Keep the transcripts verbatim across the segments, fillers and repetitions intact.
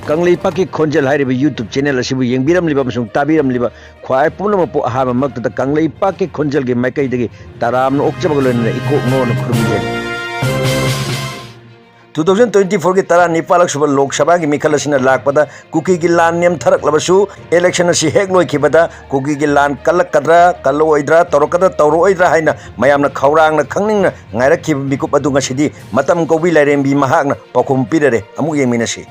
ꯀꯪꯂꯩꯄꯥꯛꯀꯤ ꯈꯣꯟꯖꯦꯜ ꯍꯥꯏꯔꯤꯕ YouTube channel ꯑꯁꯤꯕꯨ ꯌꯦꯡꯕꯤꯔꯝꯂꯤꯕ ꯑꯃꯁꯨꯡ ꯇꯥꯕꯤꯔꯝꯂꯤꯕ ꯈ꯭ꯋꯥꯏ ꯄꯨꯝꯅꯃꯛꯄꯨ ꯑꯍꯥꯟꯕꯃꯛꯇꯗ ꯀꯪꯂꯩꯄꯥꯛꯀꯤ ꯈꯣꯟꯖꯦꯜꯒꯤ ꯃꯥꯏꯀꯩꯗꯒꯤ ꯇꯔꯥꯝꯅ ꯑꯣꯛꯆꯕꯒ ꯂꯣꯏꯅꯅ ꯏꯀꯣꯛ ꯅꯣꯟꯅ ꯈꯨꯔꯨꯝꯖꯔꯤ꯫ Two thousand twenty fourꯒꯤ ꯇꯔꯥꯅꯤꯄꯥꯜꯂꯛ ꯁꯨꯕ ꯂꯣꯛ ꯁꯚꯥꯒꯤ ꯃꯤꯈꯜ ꯑꯁꯤꯅ ꯂꯥꯛꯄꯗ ꯀꯨꯀꯤꯒꯤ ꯂꯥꯟ ꯅꯦꯝꯊꯔꯛꯂꯕꯁꯨ, election ꯑꯁꯤ ꯍꯦꯛ ꯂꯣꯏꯈꯤꯕꯗ ꯀꯨꯀꯤꯒꯤ ꯂꯥꯟ ꯀꯜꯂꯛꯀꯗ꯭ꯔꯥ, ꯀꯜꯂꯛꯑꯣꯏꯗ꯭ꯔꯥ, ꯇꯧꯔꯛꯀꯗ꯭ꯔꯥ, ꯇꯧꯔꯛꯑꯣꯏꯗ꯭ꯔꯥ ꯍꯥꯏꯅ ꯃꯌꯥꯝꯅ ꯈꯧꯔꯥꯡꯅ ꯈꯪꯅꯤꯡꯅ ꯉꯥꯏꯔꯛꯈꯤꯕ ꯃꯤꯀꯨꯞ ꯑꯗꯨ ꯉꯁꯤꯗꯤ ꯃꯇꯝ ꯀꯧꯕꯤ ꯂꯥꯏꯔꯦꯝꯕꯤ ꯃꯍꯥꯛꯅ ꯄꯥꯎꯈꯨꯝ ꯄꯤꯔꯔꯦ꯫ ꯑꯃꯨꯛ ꯌꯦꯡꯃꯤꯟꯅꯁꯤ꯫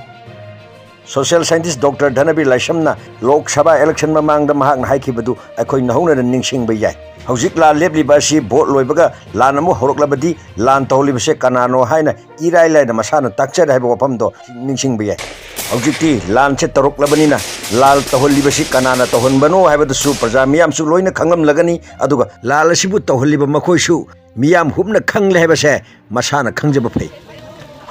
Social scientist Doctor ꯙꯅꯕꯤꯔ ꯂꯥꯏꯁ꯭ꯔꯝꯅ Lok Sabha election ꯃꯃꯥꯡꯗ ꯃꯍꯥꯛꯅ ꯍꯥꯏꯈꯤꯕꯗꯨ ꯑꯩꯈꯣꯏ ꯅꯧꯍꯧꯅꯅ ꯅꯤꯡꯁꯤꯡꯕ ꯌꯥꯏ꯫ ꯍꯧꯖꯤꯛ ꯂꯥꯟ ꯂꯦꯞꯂꯤꯕ ꯑꯁꯤ vote ꯂꯣꯏꯕꯒ ꯂꯥꯟ ꯑꯃꯨꯛ ꯍꯧꯔꯛꯂꯕꯗꯤ ꯂꯥꯟ ꯇꯧꯍꯜꯂꯤꯕꯁꯦ ꯀꯅꯥꯅꯣ ꯍꯥꯏꯅ ꯏꯔꯥꯏ ꯂꯥꯏꯅ ꯃꯁꯥꯅ ꯇꯥꯛꯆꯔꯦ ꯍꯥꯏꯕ ꯋꯥꯐꯝꯗꯣ ꯅꯤꯡꯁꯤꯡꯕ ꯌꯥꯏ꯫ ꯍꯧꯖꯤꯛꯇꯤ ꯂꯥꯟꯁꯦ ꯇꯧꯔꯛꯂꯕꯅꯤꯅ ꯂꯥꯟ ꯇꯧꯍꯜꯂꯤꯕꯁꯤ ꯀꯅꯥꯅ ꯇꯧꯍꯟꯕꯅꯣ ꯍꯥꯏꯕꯗꯨꯁꯨ ꯄ꯭ꯔꯖꯥ ꯃꯤꯌꯥꯝꯁꯨ ꯂꯣꯏꯅ ꯈꯪꯂꯝꯂꯒꯅꯤ꯫ ꯑꯗꯨꯒ ꯂꯥꯟ ꯑꯁꯤꯕꯨ ꯇꯧꯍꯜꯂꯤꯕ ꯃꯈꯣꯏꯁꯨ ꯃꯤꯌꯥꯝ ꯍꯨꯞꯅ ꯈꯪꯂꯦ ꯍꯥꯏꯕꯁꯦ ꯃꯁꯥꯅ ꯈꯪꯖꯕ ꯐꯩ꯫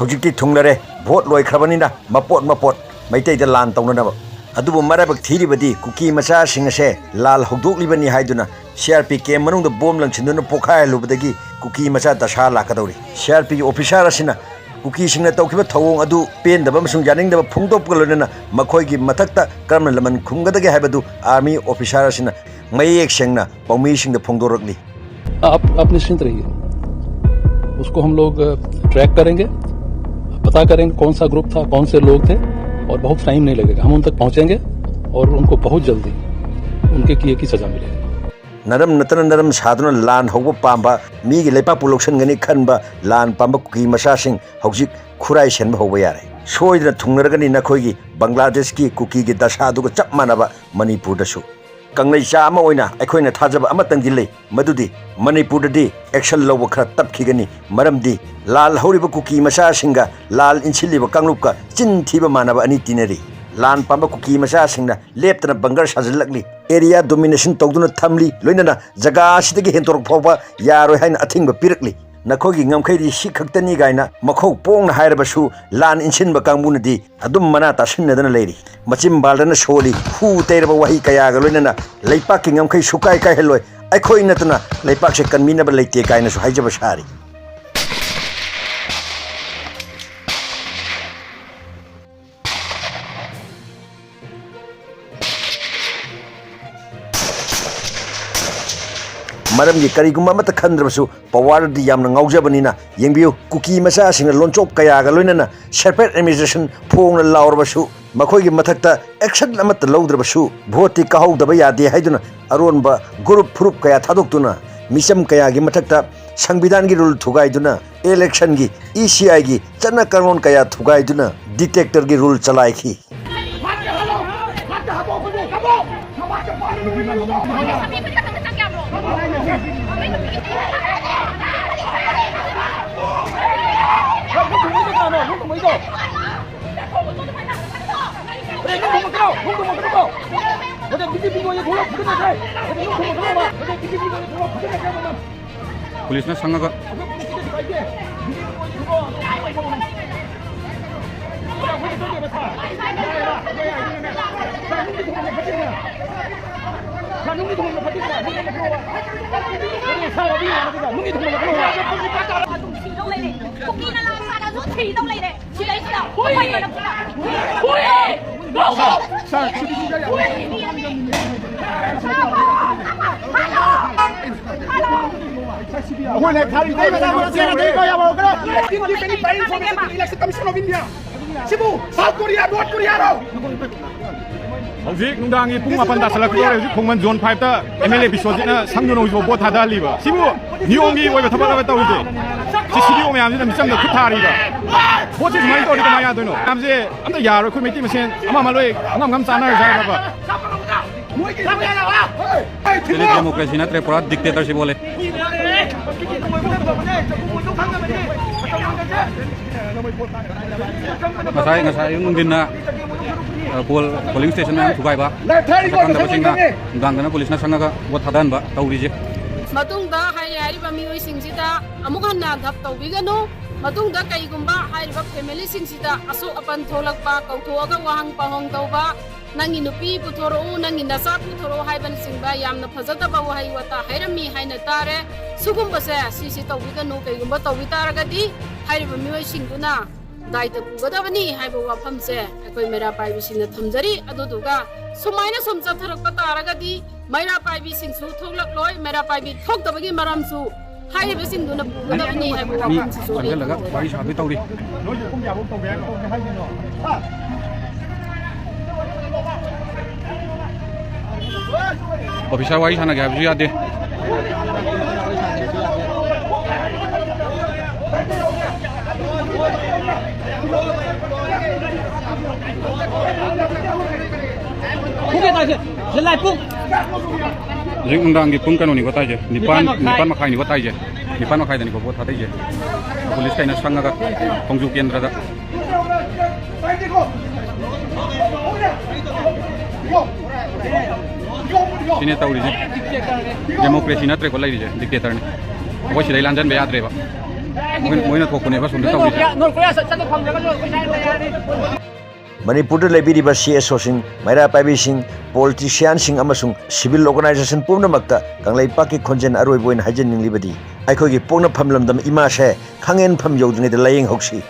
ꯍꯧꯖꯤꯛꯇꯤ ꯊꯨꯡꯂꯔꯦ, vote ꯂꯣꯏꯈ꯭ꯔꯕꯅꯤꯅ ꯃꯄꯣꯠ ꯃꯄꯣꯠ ꯃꯩꯇꯩꯗ ꯂꯥꯟ ꯇꯧꯅꯅꯕ꯫ ꯑꯗꯨꯕꯨ ꯃꯔꯥꯏꯕꯛ ꯊꯤꯔꯤꯕꯗꯤ ꯀꯨꯀꯤ ꯃꯆꯥꯁꯤꯡ ꯑꯁꯦ ꯂꯥꯜ ꯍꯧꯗꯣꯛꯂꯤꯕꯅꯤ ꯍꯥꯏꯗꯨꯅ CRP camp ꯃꯅꯨꯡꯗ bomb ꯂꯪꯁꯤꯟꯗꯨꯅ ꯄꯣꯈꯥꯏꯍꯜꯂꯨꯕꯗꯒꯤ ꯀꯨꯀꯤ ꯃꯆꯥ ꯗꯁꯥ ꯂꯥꯛꯀꯗꯧꯔꯤ꯫ CRPꯒꯤ officer ꯑꯁꯤꯅ ꯀꯨꯀꯤꯁꯤꯡꯅ ꯇꯧꯈꯤꯕ ꯊꯧꯑꯣꯡ ꯑꯗꯨ ꯄꯦꯟꯗꯕ ꯑꯃꯁꯨꯡ ꯌꯥꯅꯤꯡꯗꯕ ꯐꯣꯡꯗꯣꯛꯄꯒ ꯂꯣꯏꯅꯅ ꯃꯈꯣꯏꯒꯤ ꯃꯊꯛꯇ ꯀꯔꯝꯅ ꯂꯃꯟ ꯈꯨꯝꯒꯗꯒꯦ ꯍꯥꯏꯕꯗꯨ army officer ꯑꯁꯤꯅ ꯃꯌꯦꯛ ꯁꯦꯡꯅ ꯄꯥꯎꯃꯤꯁꯤꯡꯗ ꯐꯣꯡꯗꯣꯔꯛꯂꯤ꯫ आप आप निश्चिंत रहिए, उसको हम लोग ट्रैक करेंगे, पता करेंगे कौन सा ग्रुप था, कौन से लोग थे, और बहुत टाइम नहीं लगेगा, हम उन तक पहुंचेंगे और उनको बहुत जल्दी उनके किए की सजा मिलेगी। ꯅꯔꯝ ꯅꯠꯇꯅ ꯅꯔꯝ ꯁꯥꯗꯨꯅ ꯂꯥꯟ ꯍꯧꯕ ꯄꯥꯝꯕ, ꯃꯤꯒꯤ ꯂꯩꯄꯥꯛꯄꯨ ꯂꯧꯁꯤꯟꯒꯅꯤ ꯈꯟꯕ ꯂꯥꯟ ꯄꯥꯝꯕ ꯀꯨꯀꯤ ꯃꯆꯥꯁꯤꯡ ꯍꯧꯖꯤꯛ ꯈꯨꯔꯥꯏ ꯁꯦꯟꯕ ꯍꯧꯕ ꯌꯥꯔꯦ꯫ ꯁꯣꯏꯗꯅ ꯊꯨꯡꯅꯔꯒꯅꯤ ꯅꯈꯣꯏꯒꯤ ꯕꯪꯒ꯭ꯂꯥꯗꯦꯁꯀꯤ ꯀꯨꯀꯤꯒꯤ ꯗꯁꯥꯗꯨꯒ ꯆꯞ ꯃꯥꯟꯅꯕ ꯃꯅꯤꯄꯨꯔꯗꯁꯨ꯫ ꯀꯪꯂꯩꯆꯥ ꯑꯃ ꯑꯣꯏꯅ ꯑꯩꯈꯣꯏꯅ ꯊꯥꯖꯕ ꯑꯃꯇꯪꯗꯤ ꯂꯩ, ꯃꯗꯨꯗꯤ ꯃꯅꯤꯄꯨꯔꯗꯗꯤ action ꯂꯧꯕ ꯈꯔ ꯇꯞꯈꯤꯒꯅꯤ꯫ ꯃꯔꯝꯗꯤ ꯂꯥꯜ ꯍꯧꯔꯤꯕ ꯀꯨꯀꯤ ꯃꯆꯥꯁꯤꯡꯒ ꯂꯥꯜ ꯏꯟꯁꯤꯜꯂꯤꯕ ꯀꯥꯡꯂꯨꯞꯀ ꯆꯤꯟ ꯊꯤꯕ ꯃꯥꯟꯅꯕ ꯑꯅꯤ ꯇꯤꯟꯅꯔꯤ꯫ ꯂꯥꯟ ꯄꯥꯝꯕ ꯀꯨꯀꯤ ꯃꯆꯥꯁꯤꯡꯅ ꯂꯦꯞꯇꯅ ꯕꯪꯒꯔ ꯁꯥꯖꯤꯜꯂꯛꯂꯤ꯫ Area domination ꯇꯧꯗꯨꯅ ꯊꯝꯂꯤ, ꯂꯣꯏꯅꯅ ꯖꯒꯥ ꯑꯁꯤꯗꯒꯤ ꯍꯦꯟꯗꯣꯔꯛ ꯐꯥꯎꯕ ꯌꯥꯔꯣꯏ ꯍꯥꯏꯅ ꯑꯊꯤꯡꯕ ꯄꯤꯔꯛꯂꯤ꯫ ꯅꯈꯣꯏꯒꯤ ꯉꯝꯈꯩꯗꯤ ꯁꯤ ꯈꯛꯇꯅꯤ ꯀꯥꯏꯅ ꯃꯈꯧ ꯄꯣꯡꯅ ꯍꯥꯏꯔꯕꯁꯨ ꯂꯥꯟ ꯏꯟꯁꯤꯟꯕ ꯀꯥꯡꯕꯨꯅꯗꯤ ꯑꯗꯨꯝ ꯃꯅꯥ ꯇꯥꯁꯤꯟꯅꯗꯅ ꯂꯩꯔꯤ꯫ ꯃꯆꯤꯟ ꯕꯥꯜꯗꯅ ꯁꯣꯜꯂꯤ, ꯍꯨ ꯇꯩꯔꯕ ꯋꯥꯍꯩ ꯀꯌꯥꯒ ꯂꯣꯏꯅꯅ ꯂꯩꯄꯥꯛꯀꯤ ꯉꯝꯈꯩ ꯁꯨꯀꯥꯏ ꯀꯥꯏꯍꯜꯂꯣꯏ, ꯑꯩꯈꯣꯏ ꯅꯠꯇꯅ ꯂꯩꯄꯥꯛꯁꯦ ꯀꯟꯕꯤꯅꯕ ꯂꯩꯇꯦ ꯀꯥꯏꯅꯁꯨ ꯍꯥꯏꯖꯕ ꯁꯥꯔꯤ꯫ ꯃꯔꯝꯒꯤ ꯀꯔꯤꯒꯨꯝꯕ ꯑꯃꯠꯇ ꯈꯟꯗ꯭ꯔꯕꯁꯨ ꯄꯋꯥꯔꯗꯤ ꯌꯥꯝꯅ ꯉꯥꯎꯖꯕꯅꯤꯅ꯫ ꯌꯦꯡꯕꯤꯌꯨ, ꯀꯨꯀꯤ ꯃꯆꯥꯁꯤꯡꯅ ꯂꯣꯟꯆꯣꯞ ꯀꯌꯥꯒ ꯂꯣꯏꯅꯅ separate administration ꯐꯣꯡꯅ ꯂꯥꯎꯔꯕꯁꯨ, ꯃꯈꯣꯏꯒꯤ ꯃꯊꯛꯇ action ꯑꯃꯠꯇ ꯂꯧꯗ꯭ꯔꯕꯁꯨ, ꯚꯣꯠꯇꯤ ꯀꯥꯍꯧꯗꯕ ꯌꯥꯗꯦ ꯍꯥꯏꯗꯨꯅ ꯑꯔꯣꯟꯕ ꯒ꯭ꯔꯨꯞ ꯐꯨꯔꯨꯞ ꯀꯌꯥ ꯊꯥꯗꯣꯛꯇꯨꯅ, ꯃꯤꯆꯝ ꯀꯌꯥꯒꯤ ꯃꯊꯛꯇ ꯁꯪꯕꯤꯙꯥꯟꯒꯤ ꯔꯨꯜ ꯊꯨꯒꯥꯏꯗꯨꯅ, ꯏꯂꯦꯛꯁꯟꯒꯤ, ꯏ ꯁꯤ ꯑꯥꯏꯒꯤ ꯆꯠꯅ ꯀꯥꯡꯂꯣꯟ ꯀꯌꯥ ꯊꯨꯒꯥꯏꯗꯨꯅ dictatorꯒꯤ ꯔꯨꯜ ꯆꯂꯥꯏꯈꯤ꯫ ꯄꯨꯂꯤꯁꯅ ꯁꯪꯉꯒ꯫ ꯀꯨꯀꯤꯅ ꯂꯥꯟ ꯁꯥꯔꯁꯨ ꯊꯤꯗꯧ ꯂꯩꯔꯦ꯫ ꯁꯤꯗꯩꯁꯤꯗ ꯑꯩꯈꯣꯏ ꯃꯅꯤꯄꯨꯔꯗ꯫ ꯍꯨꯏ! ꯍꯨꯏ! ꯒꯣ! ꯒꯣ! ꯁꯥꯔ, ꯁꯥꯔ, ꯁꯤꯗꯤ ꯁꯤꯗ ꯌꯥꯝ ꯑꯩꯈꯣꯏꯅ ꯊꯥꯔꯤꯕ ꯃꯆꯥ ꯃꯆꯥ ꯆꯦꯟꯅꯗꯦ, ꯀꯣ, ꯌꯥꯝ ꯍꯧꯔꯛꯀꯅꯨ꯫ Independent by Information Election Commission of India꯫ ꯁꯤꯕꯨ South Korea, North Korea ꯔꯣ? ꯍꯧꯖꯤꯛ ꯅꯨꯡꯗꯥꯡꯒꯤ ꯄꯨꯡ ꯃꯥꯄꯟ ꯇꯥꯁꯜꯂꯛꯀꯗꯧꯔꯦ꯫ ꯍꯧꯖꯤꯛ ꯈꯣꯡꯃꯟ zone fiveꯇ M L A ꯕꯤꯁ꯭ꯋꯖꯤꯠꯅ ꯁꯪꯗꯨꯅ ꯍꯧꯖꯤꯛꯐꯥꯎ ꯚꯣꯠ ꯊꯥꯗꯍꯜꯂꯤꯕ꯫ ꯁꯤꯕꯨ ꯅꯤꯌꯣꯝꯒꯤ ꯑꯣꯏꯕ ꯊꯕꯛ ꯑꯃ ꯇꯧꯔꯤꯁꯦ꯫ ꯁꯤ C D O ꯃꯌꯥꯝꯁꯤꯅ ꯃꯤꯆꯝꯗ ꯈꯨꯠ ꯊꯥꯔꯤꯕ꯫ ꯚꯣꯠꯁꯤ ꯁꯨꯃꯥꯏꯅ ꯇꯧꯔꯗꯤ ꯀꯃꯥꯏꯅ ꯌꯥꯗꯣꯏꯅꯣ? ꯃꯌꯥꯝꯁꯦ ꯑꯝꯇ ꯌꯥꯔꯣꯏ꯫ ꯑꯩꯈꯣꯏ ꯃꯩꯇꯩ ꯃꯁꯦꯟ ꯑꯃ ꯑꯃ ꯂꯣꯏ ꯑꯉꯝ ꯑꯉꯝ ꯆꯥꯟꯅꯔꯁꯦ ꯍꯥꯏꯔꯕ? ꯁꯤꯗꯤ democracy ꯅꯠꯇ꯭ꯔꯦ, ꯄꯨꯔꯥ dictatorship ꯑꯣꯜꯂꯦ꯫ ꯉꯁꯥꯏ, ꯉꯁꯥꯏ ꯑꯌꯨꯛ ꯅꯨꯡꯊꯤꯟꯅ, ꯑ, poll, polling station ꯃꯌꯥꯝ ꯊꯨꯒꯥꯏꯕ, ꯃꯁꯛ ꯈꯪꯗꯕꯁꯤꯡꯅ ꯅꯨꯡꯗꯥꯡꯗꯅ ꯄꯨꯂꯤꯁꯅ ꯁꯪꯉꯒ ꯚꯣꯠ ꯊꯥꯗꯍꯟꯕ ꯇꯧꯔꯤꯁꯦ꯫ ꯃꯇꯨꯡꯗ ꯍꯥꯏꯔꯤ ꯍꯥꯏꯔꯤꯕ ꯃꯤꯑꯣꯏꯁꯤꯡꯁꯤꯗ ꯑꯃꯨꯛ ꯍꯟꯅ ꯙꯞ ꯇꯧꯕꯤꯒꯅꯨ꯫ ꯃꯇꯨꯡꯗ ꯀꯩꯒꯨꯝꯕ ꯍꯥꯏꯔꯤꯕ family ꯁꯤꯡꯁꯤꯗ ꯑꯁꯣꯛ ꯑꯄꯟ ꯊꯣꯛꯂꯛꯄ, ꯀꯧꯊꯣꯛꯑꯒ ꯋꯥꯍꯪ ꯄꯥꯎꯍꯪ ꯇꯧꯕ, "ꯅꯪꯒꯤ ꯅꯨꯄꯤ ꯄꯨꯊꯣꯔꯛꯎ, ꯅꯪꯒꯤ ꯅꯆꯥ ꯄꯨꯊꯣꯔꯛꯎ" ꯍꯥꯏꯕꯅꯆꯤꯡꯕ ꯌꯥꯝꯅ ꯐꯖꯗꯕ ꯋꯥꯍꯩ ꯋꯥꯇꯥ ꯍꯥꯏꯔꯝꯃꯤ ꯍꯥꯏꯅ ꯇꯥꯔꯦ꯫ ꯁꯤꯒꯨꯝꯕꯁꯦ, ꯁꯤꯁꯤ ꯇꯧꯕꯤꯒꯅꯨ꯫ ꯀꯩꯒꯨꯝꯕ ꯇꯧꯕꯤ ꯇꯥꯔꯒꯗꯤ ꯍꯥꯏꯔꯤꯕ ꯃꯤꯑꯣꯏꯁꯤꯡꯗꯨꯅ ꯗꯥꯏꯇ ꯄꯨꯒꯗꯕꯅꯤ ꯍꯥꯏꯕ ꯋꯥꯐꯝꯁꯦ ꯑꯩꯈꯣꯏ ꯃꯩꯔꯥ ꯄꯥꯏꯕꯤꯁꯤꯡꯅ ꯊꯝꯖꯔꯤ꯫ ꯑꯗꯨꯗꯨꯒ ꯁꯨꯃꯥꯏꯅ ꯁꯨꯝ ꯆꯠꯊꯔꯛꯄ ꯇꯥꯔꯒꯗꯤ ꯃꯩꯔꯥ ꯄꯥꯏꯕꯤꯁꯤꯡꯁꯨ ꯊꯣꯛꯂꯛꯂꯣꯏ꯫ ꯃꯩꯔꯥ ꯄꯥꯏꯕꯤ ꯊꯣꯛꯇꯕꯒꯤ ꯃꯔꯝꯁꯨ ꯍꯥꯏꯔꯤꯕꯁꯤꯡꯗꯨꯅ ꯄꯨꯒꯗꯕꯅꯤ ꯍꯥꯏꯕ ꯃꯤ ꯋꯥꯐꯝꯁꯤꯁꯨ ꯑꯩ ꯆꯪꯁꯤꯜꯂꯒ ꯋꯥꯔꯤ ꯁꯥꯗꯣꯏ ꯇꯧꯔꯤ꯫ ꯑꯣꯐꯤꯁꯥꯔ ꯋꯥꯔꯤ ꯁꯥꯟꯅꯒꯦ ꯍꯥꯏꯕꯁꯨ ꯌꯥꯗꯦ꯫ ꯍꯧꯖꯤꯛ ꯅꯨꯡꯗꯥꯡꯒꯤ ꯄꯨꯡ ꯀꯩꯅꯣꯅꯤꯀꯣ ꯇꯥꯏꯁꯦ, ꯅꯤꯄꯥꯟ, ꯅꯤꯄꯥꯟ ꯃꯈꯥꯏꯅꯤꯀꯣ ꯇꯥꯏꯁꯦ, ꯅꯤꯄꯥꯟ ꯃꯈꯥꯏꯗꯅꯤꯀꯣ ꯚꯣꯠ ꯊꯥꯗꯩꯁꯦ꯫ ꯄꯨꯂꯤꯁ ꯀꯩꯅ ꯁꯪꯉꯒ ꯈꯣꯡꯖꯨ ꯀꯦꯟꯗ꯭ꯔꯗ꯫ ꯁꯤꯅꯦ ꯇꯧꯔꯤꯁꯦ꯫ ꯗꯦꯃꯣꯀ꯭ꯔꯦꯁꯤ ꯅꯠꯇ꯭ꯔꯦꯀꯣ ꯂꯩꯔꯤꯁꯦ, ꯗꯤꯛꯇꯦꯇꯔꯅꯤ꯫ ꯑꯩꯈꯣꯏ ꯁꯤꯗꯩ ꯂꯥꯟꯖꯟꯕ ꯌꯥꯗ꯭ꯔꯦꯕ꯫ ꯃꯣꯏꯅ, ꯃꯣꯏꯅ ꯊꯣꯛꯄꯅꯦꯕ ꯁꯣꯝꯗ ꯇꯧꯔꯤꯁꯦ꯫ ꯅꯣꯔꯠ ꯀꯣꯔꯤꯌꯥ ꯆꯠ-, ꯆꯠꯄ ꯐꯪꯗ꯭ꯔꯒꯁꯨ ꯑꯩꯈꯣꯏ ꯁ꯭ꯋꯥꯏꯗ ꯂꯩ ꯍꯥꯏꯔꯗꯤ꯫ ꯃꯅꯤꯄꯨꯔꯗ ꯂꯩꯕꯤꯔꯤꯕ ꯁꯤ ꯑꯦꯁ ꯑꯣꯁꯤꯡ, ꯃꯩꯔꯥ ꯄꯥꯏꯕꯤꯁꯤꯡ, ꯄꯣꯂꯤꯇꯤꯁꯤꯌꯥꯟꯁꯤꯡ ꯑꯃꯁꯨꯡ ꯁꯤꯚꯤꯜ ꯑꯣꯔꯒꯅꯥꯏꯖꯦꯁꯟ ꯄꯨꯝꯅꯃꯛꯇ ꯀꯪꯂꯩꯄꯥꯛꯀꯤ ꯈꯣꯟꯖꯦꯜ ꯑꯔꯣꯏꯕ ꯑꯣꯏꯅ ꯍꯥꯏꯖꯅꯤꯡꯂꯤꯕꯗꯤ, ꯑꯩꯈꯣꯏꯒꯤ ꯄꯣꯛꯅꯐꯝ ꯂꯝꯗꯝ ꯏꯃꯥꯁꯦ ꯈꯪꯍꯦꯟꯐꯝ ꯌꯧꯗ꯭ꯔꯤꯉꯩꯗ ꯂꯥꯏꯌꯦꯡꯍꯧꯁꯤ꯫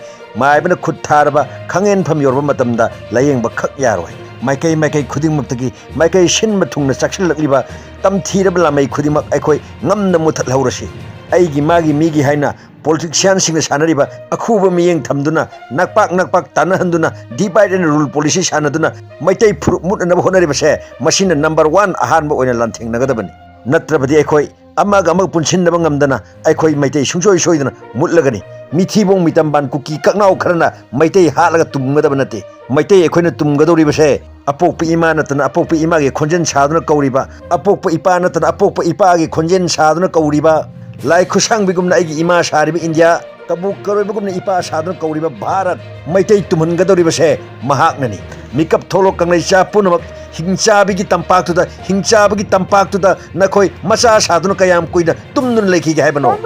ꯃꯥꯏꯕꯅ ꯈꯨꯠ ꯊꯥꯔꯕ ꯈꯪꯍꯦꯟꯐꯝ ꯌꯧꯔꯕ ꯃꯇꯝꯗ ꯂꯥꯏꯌꯦꯡꯕ ꯈꯛ ꯌꯥꯔꯣꯏ꯫ ꯃꯥꯏꯀꯩ ꯃꯥꯏꯀꯩ ꯈꯨꯗꯤꯡꯃꯛꯇꯒꯤ ꯃꯥꯏꯀꯩ ꯁꯤꯟꯕ ꯊꯨꯡꯅ ꯆꯥꯛꯁꯤꯜꯂꯛꯂꯤꯕ ꯇꯝꯊꯤꯔꯕ ꯂꯥꯃꯩ ꯈꯨꯗꯤꯡꯃꯛ ꯑꯩꯈꯣꯏ ꯉꯝꯅ ꯃꯨꯊꯠꯍꯧꯔꯁꯤ꯫ ꯑꯩꯒꯤ ꯃꯥꯒꯤ ꯃꯤꯒꯤ ꯍꯥꯏꯅ ꯄꯣꯂꯤꯇꯤꯁꯤꯌꯥꯟꯁꯤꯡꯅ ꯁꯥꯟꯅꯔꯤꯕ ꯑꯈꯨꯕ ꯃꯤꯠꯌꯦꯡ ꯊꯝꯗꯨꯅ, ꯅꯛꯄꯥꯛ ꯅꯛꯄꯥꯛ ꯇꯥꯟꯅꯍꯟꯗꯨꯅ, divide and rule policy ꯁꯥꯟꯅꯗꯨꯅ ꯃꯩꯇꯩ ꯐꯨꯔꯨꯞ ꯃꯨꯠꯅꯅꯕ ꯍꯣꯠꯅꯔꯤꯕꯁꯦ, ꯃꯁꯤꯅ ꯅꯝꯕꯔ ꯋꯥꯟ ꯑꯍꯥꯟꯕ ꯑꯣꯏꯅ ꯂꯥꯟꯊꯦꯡꯅꯒꯗꯕꯅꯤ꯫ ꯅꯠꯇ꯭ꯔꯕꯗꯤ ꯑꯩꯈꯣꯏ ꯑꯃꯒ ꯑꯃꯒ ꯄꯨꯟꯁꯤꯟꯅꯕ ꯉꯝꯗꯅ ꯑꯩꯈꯣꯏ ꯃꯩꯇꯩ ꯁꯨꯡꯁꯣꯏ ꯁꯣꯏꯗꯅ ꯃꯨꯠꯂꯒꯅꯤ꯫ ꯃꯤꯊꯤꯕꯣꯡ ꯃꯤꯇꯝꯕꯥꯟ ꯀꯨꯀꯤ ꯀꯛꯅꯥꯎ ꯈꯔꯅ ꯃꯩꯇꯩ ꯍꯥꯠꯂꯒ ꯇꯨꯝꯒꯗꯕ ꯅꯠꯇꯦ꯫ ꯃꯩꯇꯩ ꯑꯩꯈꯣꯏꯅ ꯇꯨꯝꯒꯗꯧꯔꯤꯕꯁꯦ ꯑꯄꯣꯛꯄ ꯏꯃꯥ ꯅꯠꯇꯅ ꯑꯄꯣꯛꯄ ꯏꯃꯥꯒꯤ ꯈꯣꯟꯖꯦꯜ ꯁꯥꯗꯨꯅ ꯀꯧꯔꯤꯕ, ꯑꯄꯣꯛꯄ ꯏꯄꯥ ꯅꯠꯇꯅ ꯑꯄꯣꯛꯄ ꯏꯄꯥꯒꯤ ꯈꯣꯟꯖꯦꯜ ꯁꯥꯗꯨꯅ ꯀꯧꯔꯤꯕ, ꯂꯥꯏ ꯈꯨꯠꯁꯥꯡꯕꯤꯒꯨꯝꯅ ꯑꯩꯒꯤ ꯏꯃꯥ ꯁꯥꯔꯤꯕ ꯏꯟꯗꯤꯌꯥ, ꯀꯕꯣꯛ ꯀꯔꯣꯏꯕꯒꯨꯝꯅ ꯏꯄꯥ ꯁꯥꯗꯨꯅ ꯀꯧꯔꯤꯕ ꯚꯥꯔꯠ, ꯃꯩꯇꯩ ꯇꯨꯝꯍꯟꯒꯗꯧꯔꯤꯕꯁꯦ ꯃꯍꯥꯛꯅꯅꯤ꯫ ꯃꯤꯀꯞ ꯊꯣꯛꯂꯣ ꯀꯪꯂꯩꯆꯥ ꯄꯨꯝꯅꯃꯛ, ꯍꯤꯡꯆꯥꯕꯤꯒꯤ ꯇꯝꯄꯥꯛꯇꯨꯗ, ꯍꯤꯡꯆꯥꯕꯤꯒꯤ ꯇꯝꯄꯥꯛꯇꯨꯗ ꯅꯈꯣꯏ ꯃꯆꯥ ꯁꯥꯗꯨꯅ ꯀꯌꯥꯝ ꯀꯨꯏꯅ ꯇꯨꯝꯗꯨꯅ ꯂꯩꯈꯤꯒꯦ ꯍꯥꯏꯕꯅꯣ?